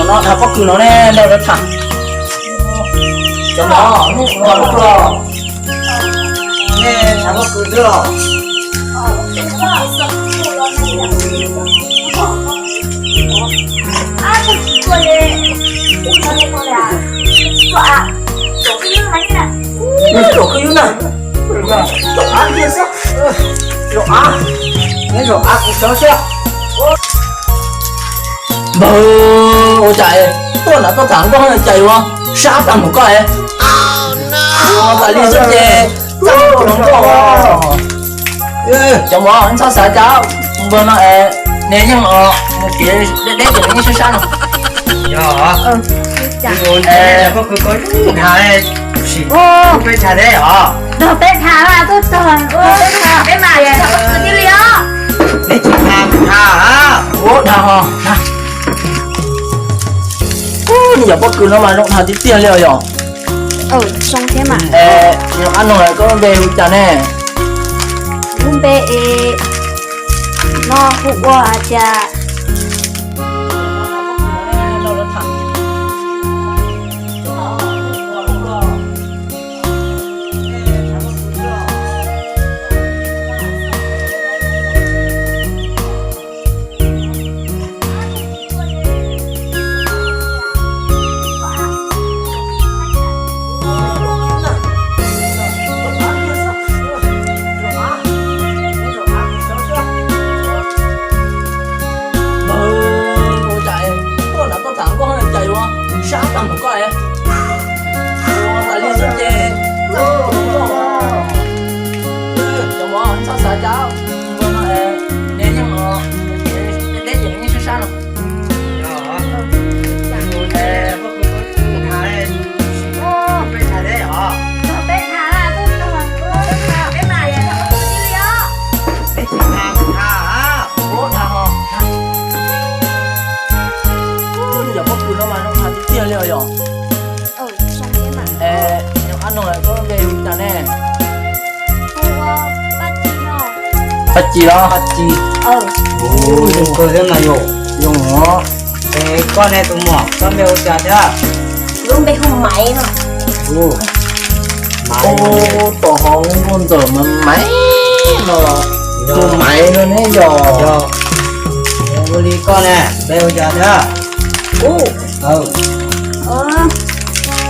No tham pob kws no ne, lawv tham. Cov mov, nej tham pob kws xwb los? Zaum av, zaum av kuv xyov xwb. Npawg, ua cas tuaj nram toj tham nkauj cais ua sab tag mus koj es. Ua tas li xwb ces txaj muag hluas nkauj. Cov mov, txhob xav cas npawg no es nws yeej os, nws kev deb deb ces nws yeej sab sab no. Yog, peb tshaj deb os. Peb tshaj, peb mas tiag li os. Peb tsis tshaj, tshaj. Ua dhau ho. Nws yog pob kws no mas zoo dhau tiag tiag li os yog. Zoo thiab mas. Nws qab noog lawm, koj lub npe hu cas ne? Lub npe es no hu ua hais tias Ua cas tuaj nram toj tham nkauj cais ua sab tag mus koj es. Ua tas li xwb ces txaj muag hluas nkauj. Cov mov, txhob xav cas npawg no es nws yeej os, nws kev deb deb ces nws yeej sab sab no. Yog pob kws no mas zoo dhau tiag tiag li os yog. Qab noog lawm, koj lub npe hu cas ne? Paj Ci los? Paj Ci. Zoo kawg thiab mas yog. Zoo os. Es koj ne tus muam, koj npe hu cas thiab? Lub npe hu Maiv no. Maiv. Tom hov nkauj ntxawm mas Maiv no los? Hu Maiv no ne yog. Ua li koj ne, npe hu cas thiab? Kuv, kuv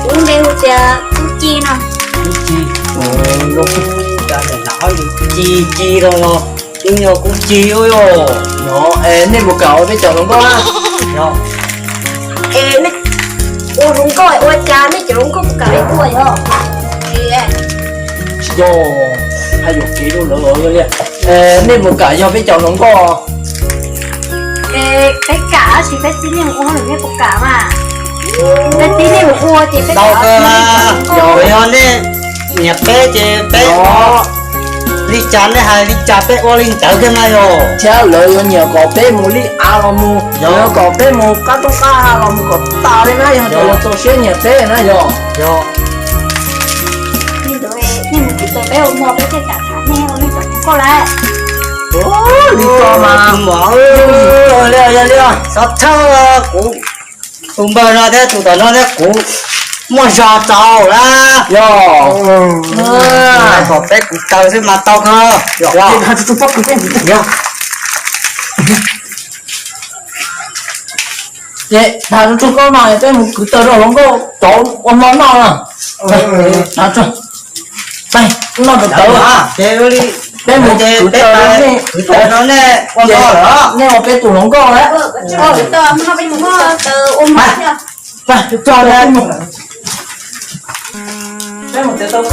lub npe hu tias Tub Ci no. Tub Ci. Ci ci los yog, twb yog Kuv Ci ua yog. Nej puas kam ua peb cov hluas nkauj? Es nej ua hluas nkauj ua cas nej cov hluas nkauj puas kam peb ua yog? Tsis yog, hais yuam kev rau lawv los yog li. Nej puas kam yog peb cov hluas nkauj? Peb kam, tab sis peb tib neeg ua lawm nej puas kam mas? Peb tib neeg ua ces peb kam. Yog nej nyiam peb ces peb ua li cas nej hais li cas peb ua li ntawd thiab na yog. Thiab lawv yuav nyiam kom peb mus li av los mus, lawv yuav kom peb mus qab roob qab hav los mus kom tas li na yog, kom lawv txaus siab nyiam peb na yog. Yog. Nej mus kuv tos peb ua hmo peb thiaj kam tham nej ua nej cov hluas nkauj lawm. Li ko mas, yog li, yog li, xav thawj kuv tus npawg no thiab tus tom no thiab kuv muaj zog txaus lawm. Yog. Kom peb kuv taw xwb mas tau kawg. Yog. Ces tham txog koj no peb mus kwv taws rau hluas nkauj cov ua hmo noj na. Noj tawv, peb mus kwv taws rau nej, kwv taws rau nej ua hmo lawm, nej ua peb tus hluas nkauj lawm. Peb mus txog.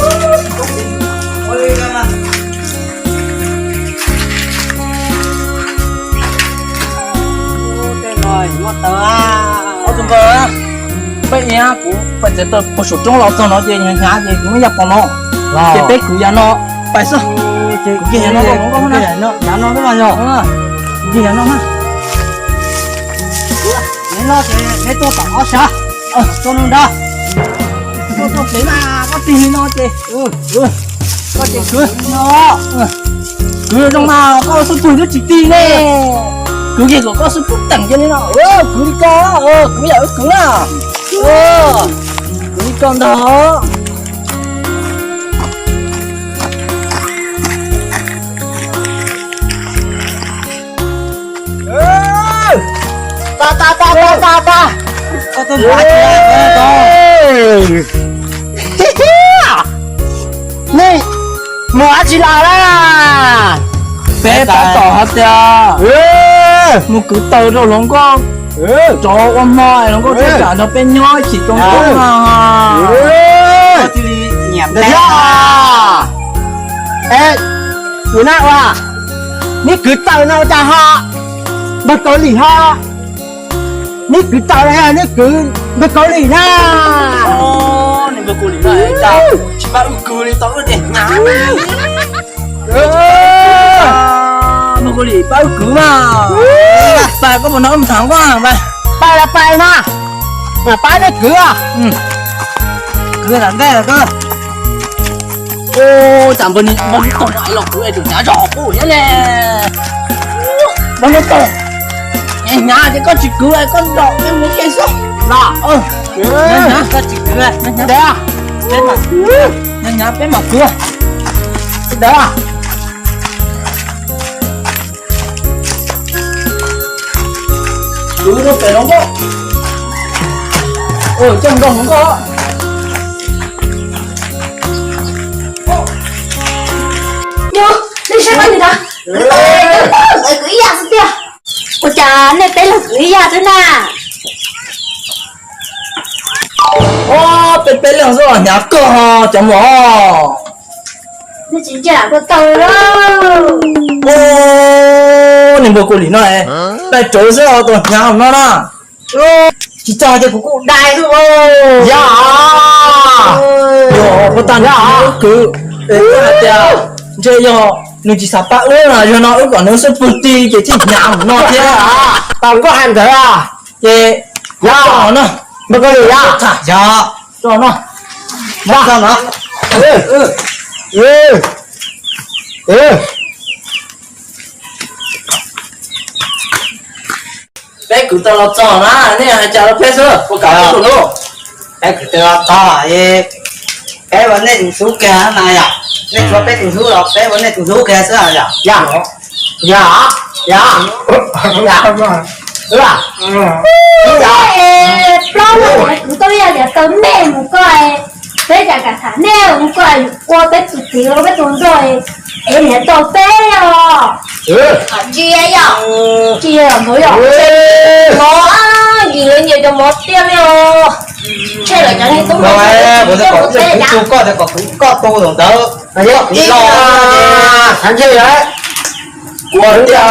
Ob tug npawg, peb iab kuv pais txev taws puag saum roob los txog no ces hnyav hnyav ces kuv muab yaj pos no, ces peb kwv yav no pais xwb. Kwv yav no, yav no xwb mas yog, kwv yav no mas. Neb no ces neb tuaj tom qhov sab, tuaj no nrad, tuaj tuaj pem mas koj tig li no ces, koj ces kwv no, kwv zoo mas koj xub pwg twb tsis tig ne. Kwv kiag kom koj xwb pub teem cia li no. Kwv li koj, kwv yam wb kwv na. Kwv li koj ntag. Ta ta ta ta ta ta. Koj tuaj mus ua dab tsi lawm? Nej mus ua dab tsi lawm na? Peb tab tom hais tias mus kwv taws rau hluas nkauj, rov ua hmo hluas nkauj thiaj kam nrog peb nyob ib chim zoo nkauj no. Koj cia li nyiam peb. Ua na ua, neb kwv taws no ua cas ho npawg Kaus Lim ho? Neb kwv taws no neb kwv npawg Kaus Lim na. Neb npawg Kaus Lim no cas tsis pab wb kwv li, tau wb niag hnyav. Npawg Kaus Lim pab wb kwv mas. Pab koj mus no wb mus tham nkauj pab. Pab los pab no, mas pab neb kwv. Kwv lam ntej koj. Cas npawg npawg Nuj Toog los kwv es tseem hnyav zog qub thiab ne. Npawg Nuj Toog, hnyav ces koj tsis kwv, koj nrog peb mus ua ke xwb. Los, hnyav koj tsis kwv, hnyav hnyav peb mam kwv. Hnyav hnyav peb mam kwv. Hnyav. Kwv rau pem hluas nkauj. Coj mus rau hluas nkauj. Nyob, nej saib pab ntawd, lawv kwv ib yam xwb tiag. Ua cas nej peb los kwv ib yam xwb na? Peb peb leeg xwb los hnyav kawg cov muam. Neb tsis ntsia lam koj tau. Neb npawg Kaus Lim no dai rawv xwb tau hnyav no na. Tsis txog ces kuv kuj dai xwb. Yog, yog puas tag nrho kwv, hais tias ntshe yog nws tsis xav pab wb no, yog no wb kom nws xub pwg ti ces thiaj hnyav mus no thiab. Tau koj hais ntawd ces yog no, npawg Kaus Lim yog, yog, no, no. Peb kwv tau los txog na, nej hais cas rau peb xwb, puas kam peb tus hlub? Peb kwv tau los txog, peb ua nej tus hlub kiag na yom. Nej tsuav peb tus hlub los peb ua nej tus hlub kiag xwb yom. Yog, yog, yog, yog. Plaub leeg kwv tau ib yam li tau nej mus koj, peb cas kam tham nej mus koj, ua peb tus txiv ua peb tus nraug, es niam tau peb os. Tsis yog, tsis yog ntawd yog mov, yim lawv nyias cov mov tiag li os. Ntshe lawv cov niag tub mov tub koj tias kom kuv koj tu tus ntawd, kuv los ntshe kuv tias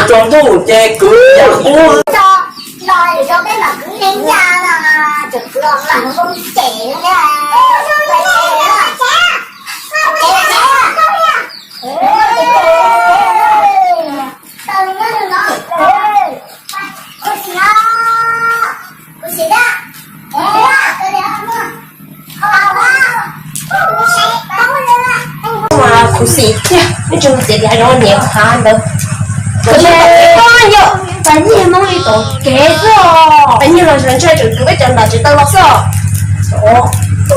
tsaus ntuj ces kwv yam ub. Los rau peb mam kwv ib yam, tseem kwv los mam zoo cem. Mas khuv xim tiag, neb tsis mus txiav tias zoo niam qha ntawd. Koj yog pab nyiag Hmoob li tom kev xwb os. Pab nyiag los ntshai tsam kwv peb cov nram tsev tau los xwb.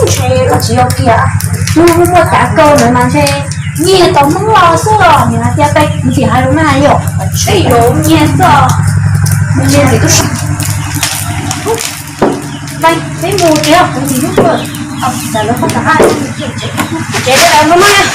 Ntshe koj tsis yog kiag, nws muaj cav kawg ntawd mas ntshe nyiag tau Hmoob los xwb os. Nws hais tias peb kwv tsis hais rau na yom. Peb yuav nyiag xwb os. Nyiag txiv tub. Peb mus tsev, kuv txiv tub tuaj. Tsev lawm no mas.